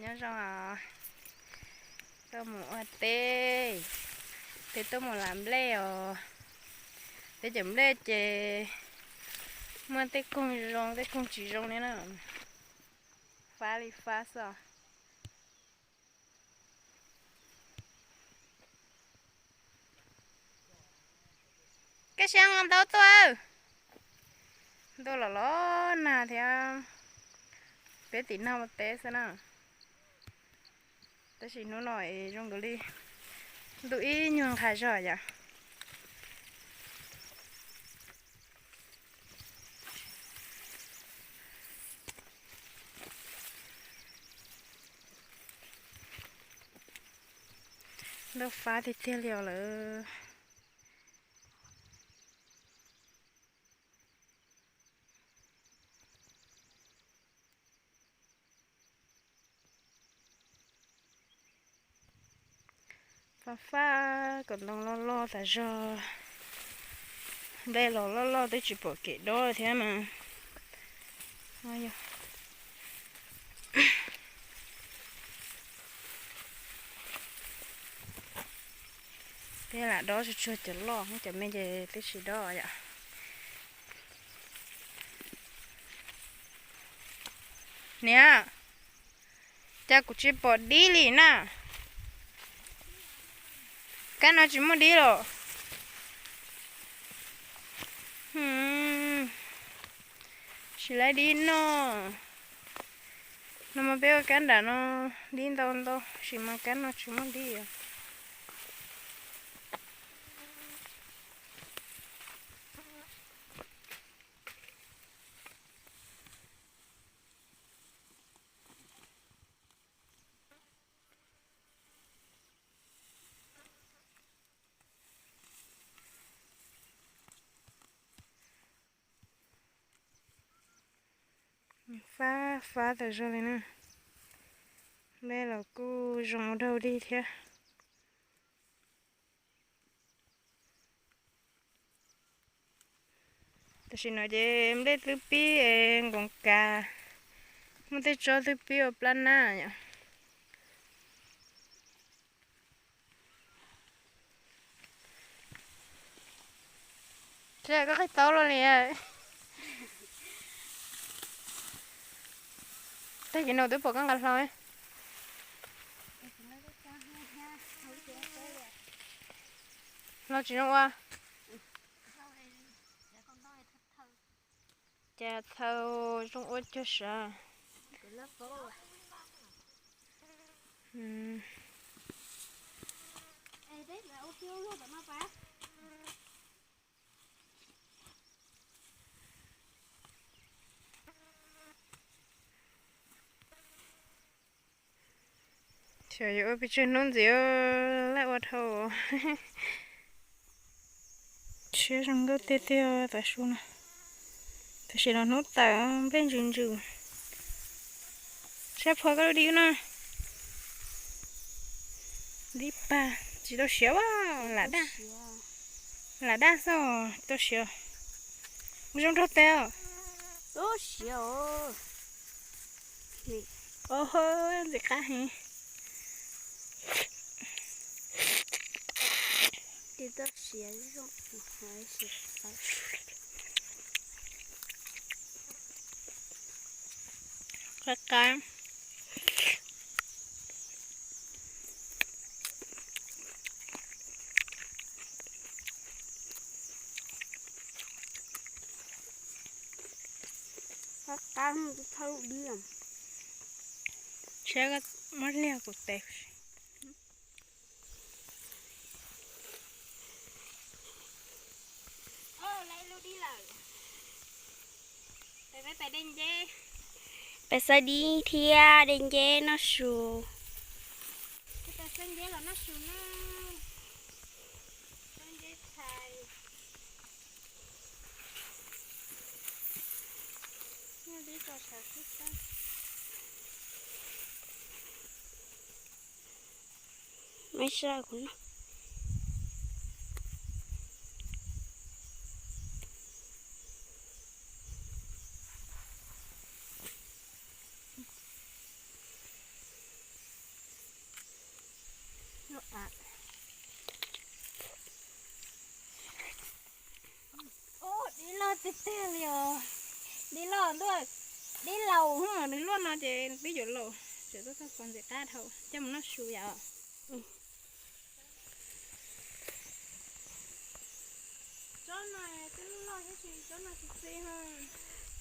Nyob zoo os, tuaj mus ua teb, peb tuaj mus lam nplej os. Peb cov nplej ces muaj tej koog zoo tej koog tsis zoo li na. Fab li fab xwb os. Koj siab nqos ntaub tuaj, ntuj los los nag thiab, peb tim nag ua teb xwb na. Tab sis hnub no es zoo nkaus li ntuj ib nyuag nqha zog yom. Ntuj fab tiag tiag li os lawm. Fab fab kom ntoo loj loj tas zog, nplej los loj loj twb tsis pom kev dob thiab mas. Peb lam dob tsuag tsuag cov loj, cov me ces peb tsis dob yom. Niam, cas kuv tsis pom dib li na? Kab no tsis muaj dib los? Tsis laib dib no. No mas peb ua kab nram no dib ntau ntau, tab sis mas kab no tsis muaj dib. Fab fab tas zog li na. Nplej los kuj zoo ua dog dig thiab. Tam sim no ces nplej twb pib nkoos kas, muaj tej tsob twb pib ua plab nab yom. Koj qhib taub los li. Tag kis no twb pom koj nqa hlau. Hlau tsis zoo ua. Cas thaw zoo ua cuag sav. Xyov yuav ua pes tsawg hnub ntxiv lawm ua dhau. Siab zoo nkauj tiag tiag tav su no. Tam sim no hnub tawm nplej ntsws ntsws. Sab phua koj lub dib na. Dib pag tsis tau siav a, lam daj. Lam daj xwb tau siav. Ua zoo nrog tes. Ntxim qab heev. Qab qab. Qab qab, thauj lub dib. Saib koj muab liag kuv tes. Peb xaiv dib thiab de nceb noj su. Maiv sab kuv no. Tiag li os. Dib loj ntuj, dib laus, nws luaj no ces twb yuav laus, tseem tuaj txog qos ntxim qab dhau, coj mus noj su yom.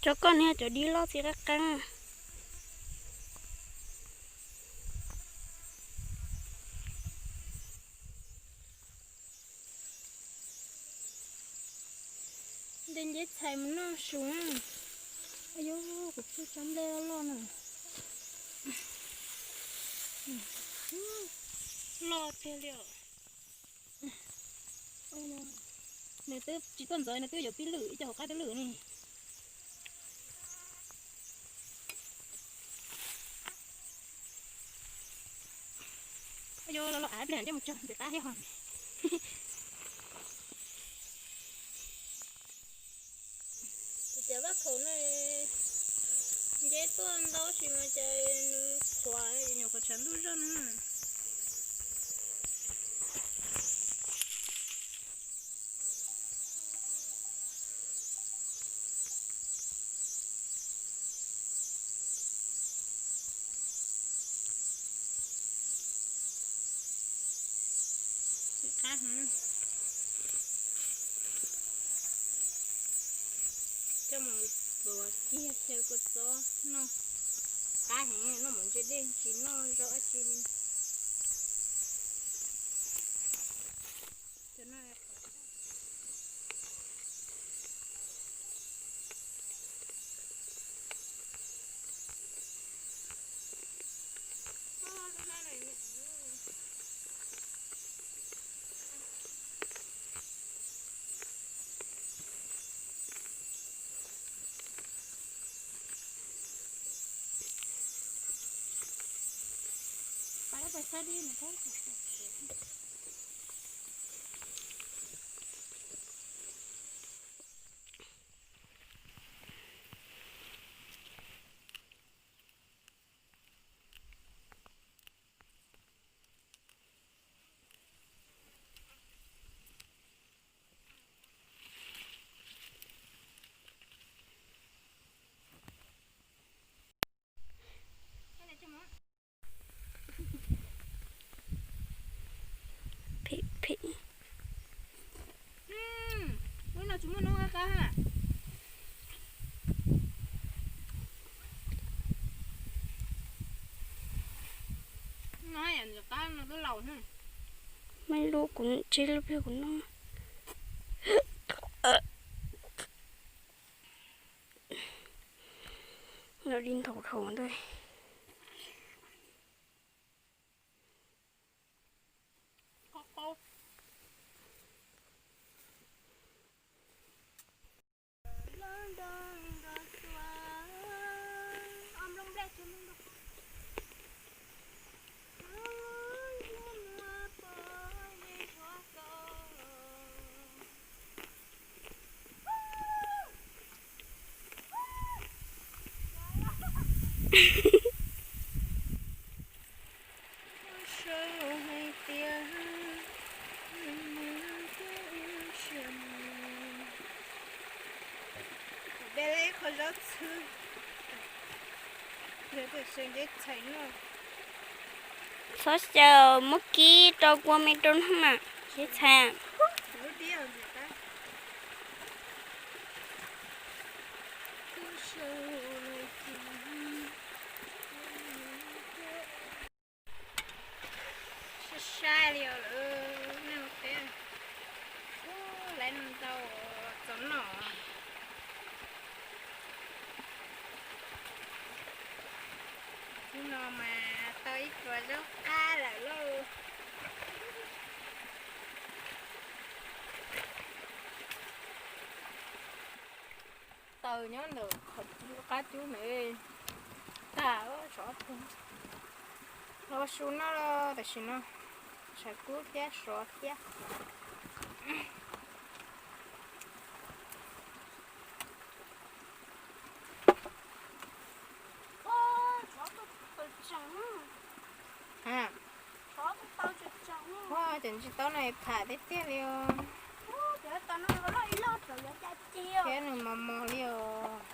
Tsob koj niag cov dib loj txi qab qeeb. Nte nceb txhais mus noj su. Yog kuv pheej tsob nplej loj loj na. Loj tiag li os. Nws twb tsis tuaj ntxov, nws twb yuav pib lwm ib co hauv qab twb lwm ne. Yog los los av pliag coj mus tso ntxim qab thiab ho. Ces cov vaj khaum no nceb tuaj ntau tab sis mas ces nws qhuav, nyuam qhuav tshav ntuj zoj na. Qab heev. Coj mus pluav kiag xyaw kua txob noj. Qab heev, noj mov ntse dej tsis noj zaub dab tsi li. Phem phem. Lub no tsis muaj noob qab. No yam ntxim qab no twb laus na. Maj lub kuv tseb lub pliag kuv noj. Los di nthaum dhau ntawd. Sau hais tias de leb qhov zaub txhwb, sau nceb txhais noj. Txhob xyaw, muab kib rau kua me rau noj mas nceb txhais. Sai sai li os lawm, nej mus teb. Ub, lawv ntau txaus noj. Hnub no mas tau ib pluas zaub qab lawm lauj. Taws nyob ntawm qhov qab cub ntawd tag, tsov tuag. Los su noj los tam sim no, tshav kub thiab sov thiab. Ua cas tsis tau na, pham tiag tiag li os. Thiab nws mos mos li os.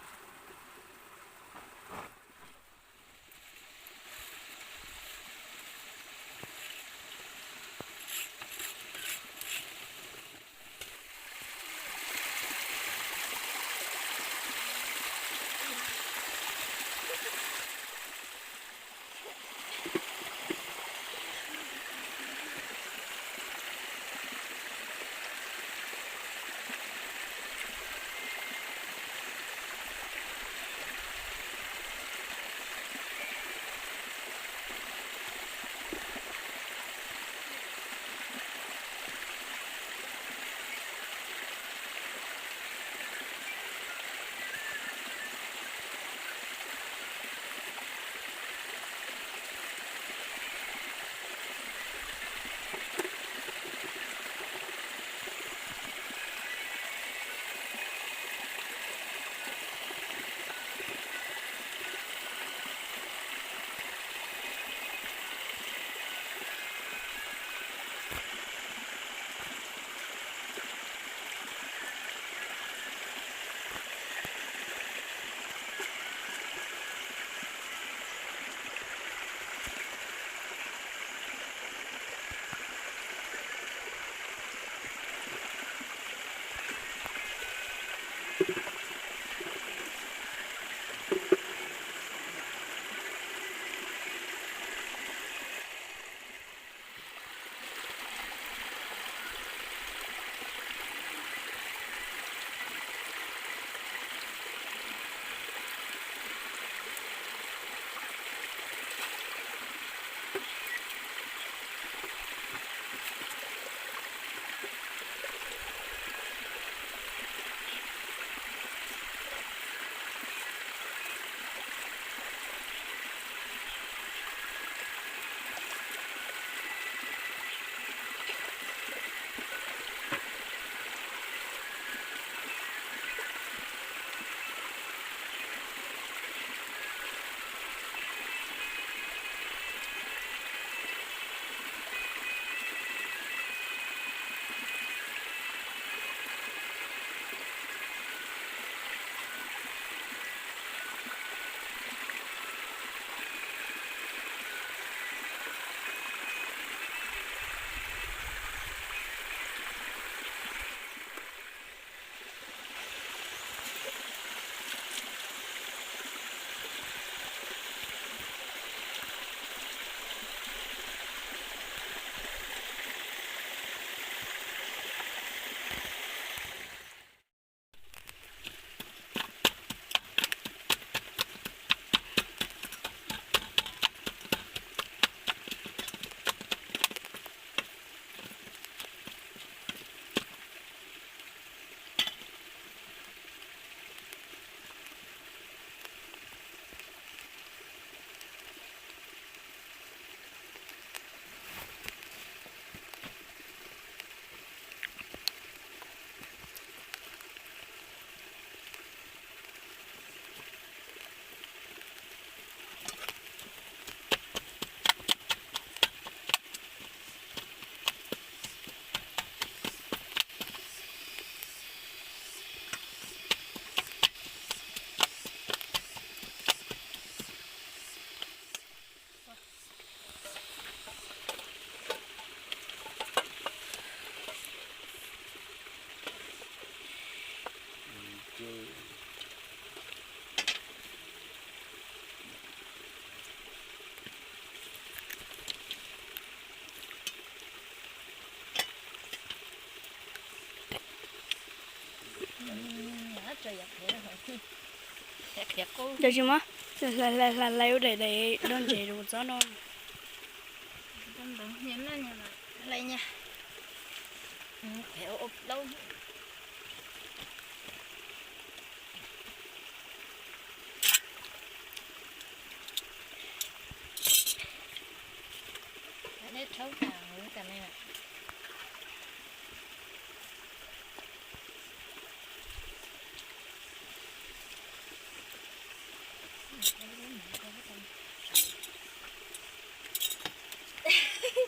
Cov tsis muab hlais hlais hlais hlais ua daim daim do ntses rau txob no.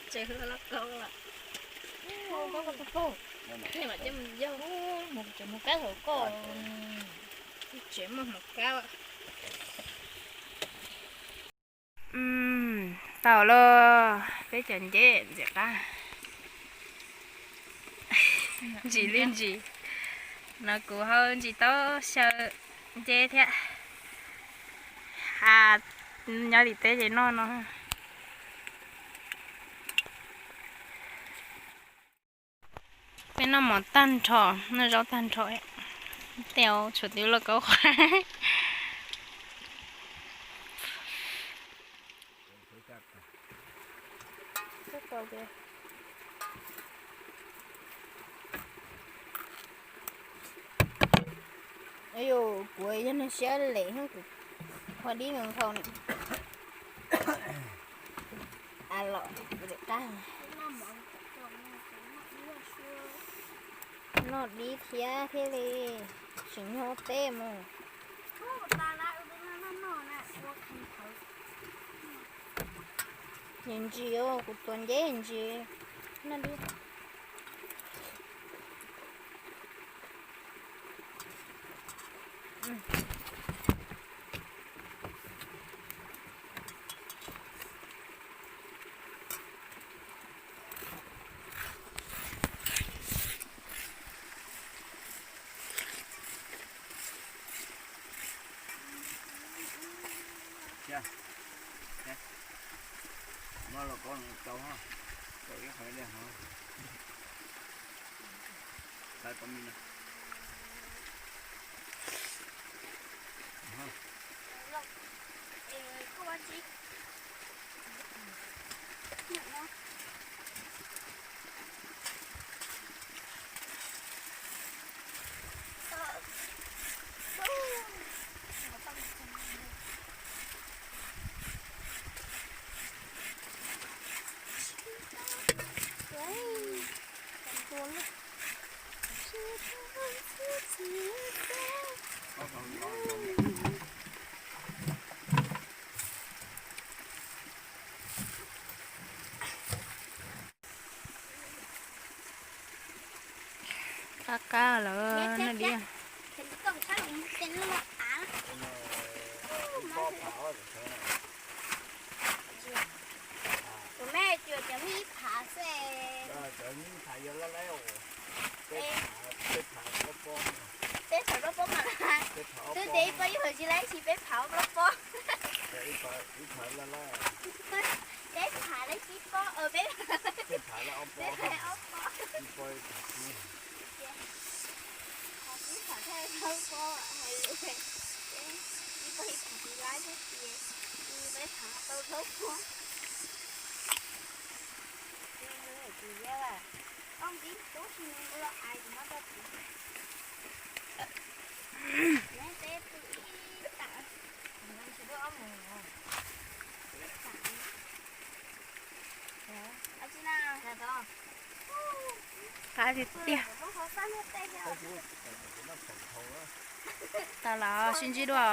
Tsev hlo los kau lawm. Kau kau kau kau. Mus, mus kab hauv koj, tsev muaj hmoov kab. Tau los, peb cov nceb ntxim qab. Ntsim li ntsim, no kuv ho ntsis tau xyaw nceb thiab. Ha, nyob tim teb ces noj no. Peb noj mov tag nrho, noj zaub tag nrho, tej tshuav twb loj kaub qhuav. Yus, kuv yog neeg siab lem, kuv qhov dib nkaus nkaus ne. A los, qab. Noj dib thiab thiaj li tsis nyuag teb mus. Ntsim ntsim, kuv tuav nceb ntsim. Noj dib. Qab qab lawm, noj dib. Kuv me cuam cov me ib phav xwb. Peb phav plaub pob mas, twb tias ib pob ib phav tsis laib tsis peb phav plaub pob. Peb phav laib tsib pob, peb phav ob pob. Ib phav tsis laib thiab ces peb phav tau plaub pob. Tus yau, koj ntxib tub si nws ua los hais kuv muab rau kuv. Neb peb pw ib tam, tsis pub ob mus. Qab tiag tiag. Tas los sib ntsib dua,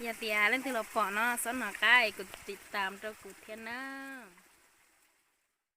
yog tias leej twg los pom no txhob hnov qab es kuv tiv tam rau kuv thiab nawb.